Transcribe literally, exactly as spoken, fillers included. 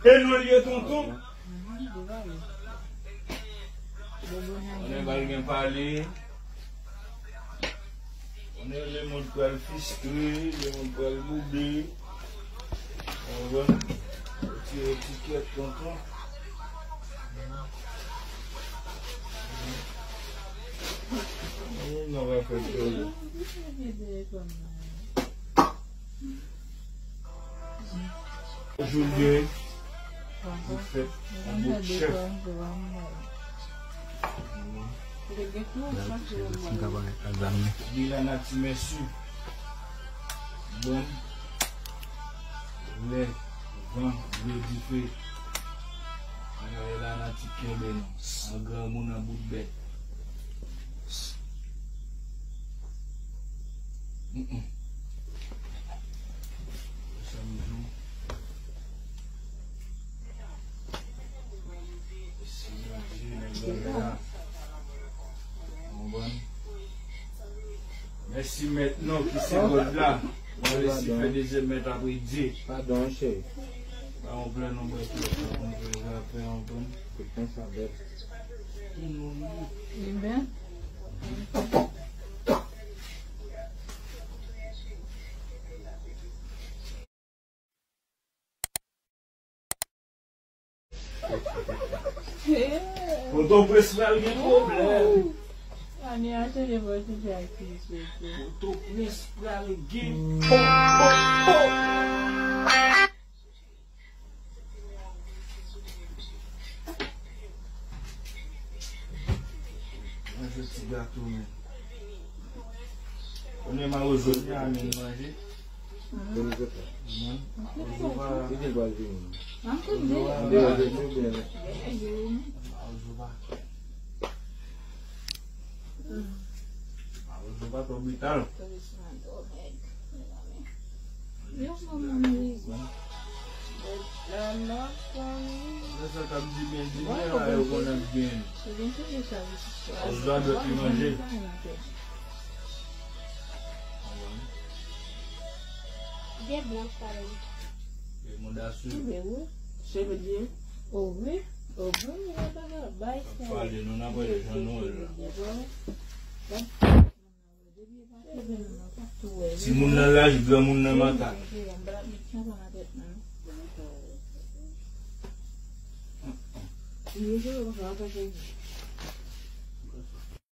E nou l ye, tonton. Konnen pa l gen pale. Konnen lemonn pral fistre, lemonn pral boube. Konprann? Yo tire etikèt, tonton. Moun nan va fè djòl. Jodi, li fèt yon bout chèf. Li la nati mèsi. Bon. Lè, van, dlo, dife. Ann ale la nati kenbe nou. An granmoun, an bout bèt. Mm, mm. Sa m di w. Si Bondye nan granmè a. Konprann? Mèsi mèt nou ki se God la. Mwen resi fè dezyèm mèt apre Dye. Padon, cheri. Pa yon plè non, bwè tou, yon plè rapè, yon plè. Kout pwen sa bèt. Amen. Potoprens pral gen pwoblèm. Ane a tande Potoprens ak Kris Petro. Potoprens pral gen pwoblèm. Manje ti gato, men. Konnen mawozo li a, men manje. Manje. Mawozo pa. Li te pral vini. Mawozo pa. Mawozo pa twò brital. Yo, manman, mezanmi. Lè sa t ap di byen, di byen, la, yo konn ap byen. Ozwa dwèt li manje. Gen blanch pa la. E mouda sou. Se vre. O wi. O wi, yo pa ka bay sa. Pale, nou n ap wè jan nou wè la. Timoun nan laj, granmoun nan makak.